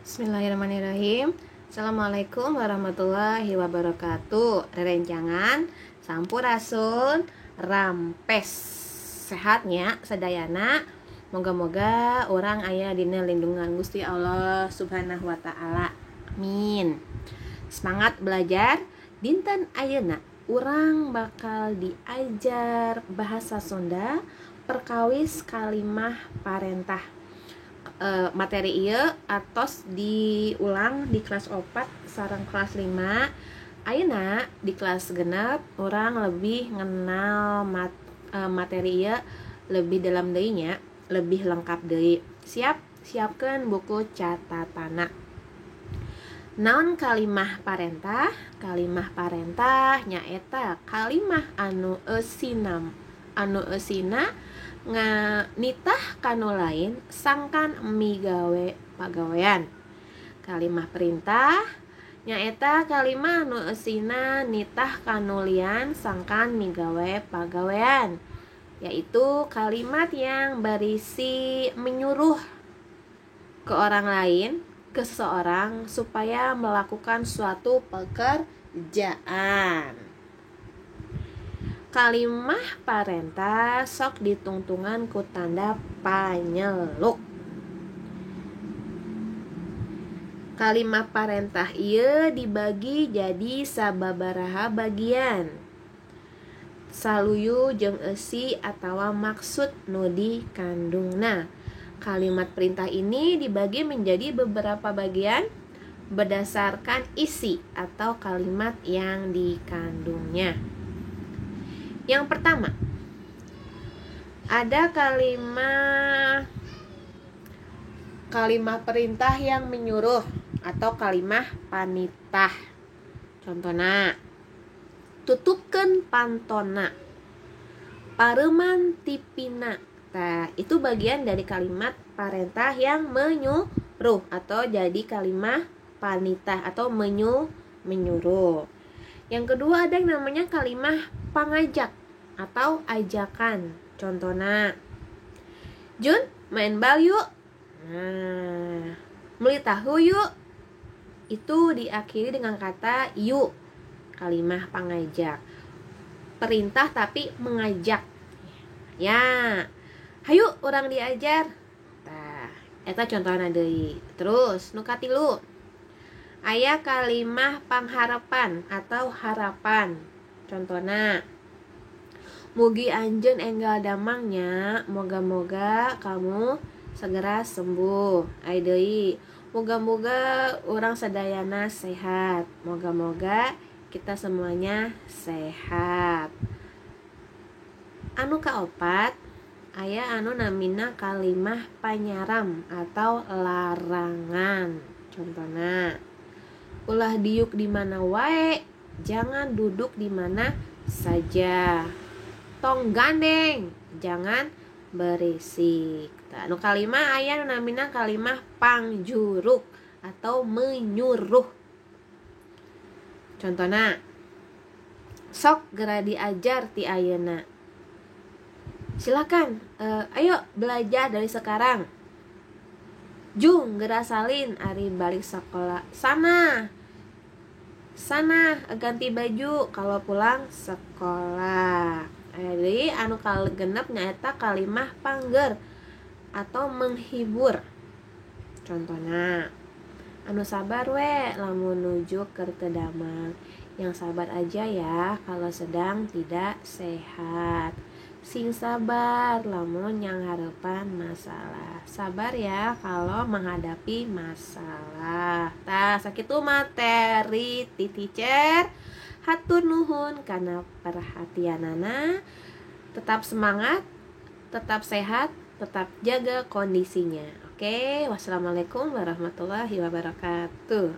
Bismillahirrahmanirrahim. Assalamualaikum warahmatullahi wabarakatuh. Rerencangan sampurasun rampes. Sehatnya sadayana. Moga-moga orang aya dina lindungan Gusti Allah Subhanahu wa taala. Amin. Semangat belajar. Dinten ayeuna urang bakal diajar bahasa Sunda perkawis kalimah parentah. Materi ieu atos diulang di kelas 4 sareng kelas 5. Ayeuna di kelas 6 orang lebih ngenal materi ieu lebih dalam deui nya, lebih lengkap deui. Siapkeun buku catatana. Naon kalimah parentah? Kalimah parentah nyaeta kalimah anu eusina nitah kanu lain sangkan migawe pagawean. Kalimah perintah nyaeta kalimah anu eusina nitah kanu lian sangkan migawe pagawean, yaitu kalimat yang berisi menyuruh ke orang lain, ke seseorang supaya melakukan suatu pekerjaan. Kalimah parentah sok ditungtungan ku tanda panyeluk. Kalimah parentah ieu dibagi jadi sababaraha bagian. Saluyu jeung eusi atawa maksud nu dikandungna. Kalimat perintah ini dibagi menjadi beberapa bagian berdasarkan isi atau kalimat yang dikandungnya. Yang pertama, ada kalimah perintah yang menyuruh atau kalimah panitah. Contohna, tutupkeun pantona, pareuman tipina. Nah, itu bagian dari kalimat parentah yang menyuruh atau jadi kalimah panitah atau menyuruh. Yang kedua ada yang namanya kalimah pangajak atau ajakan. Contohna, Jun, main bal yuk. Nah, beli tahu yuk. Itu diakhiri dengan kata yuk, kalimah pangajak. Perintah tapi mengajak. Ya, hayu orang diajar. Tah, eta contohna deui. Terus nu katilu, aya kalimah pangharapan atau harapan. Contohna, mugi anjeun enggal damangnya, moga-moga kamu segera sembuh. Aya deui, moga-moga urang sadayana sehat, moga-moga kita semuanya sehat. Anu kaopat, aya anu namina kalimah panyaram atau larangan. Contohna, ulah diuk di mana wae, jangan duduk di mana saja. Tong gandeng, jangan berisik. Tah, nu kalimah aya nu namina kalimah pangjuruk atau menyuruh. Contohna, sok gera diajar ti ayeuna. Silakan, ayo belajar dari sekarang. Jung gera salin ari balik sekolah. Sana ganti baju kalau pulang sekolah. Jadi anu genep nyaeta kalimah pangger atau menghibur. Contohna, anu sabar we lamun nuju keur teu damang. Yang sabar aja ya kalau sedang tidak sehat. Sing sabar lamun yang harapan masalah. Sabar ya kalau menghadapi masalah. Tah, sakitu materi ti teacher. Hatur nuhun kana perhatianana. Tetap semangat, tetap sehat, tetap jaga kondisinya. Oke, wassalamualaikum warahmatullahi wabarakatuh.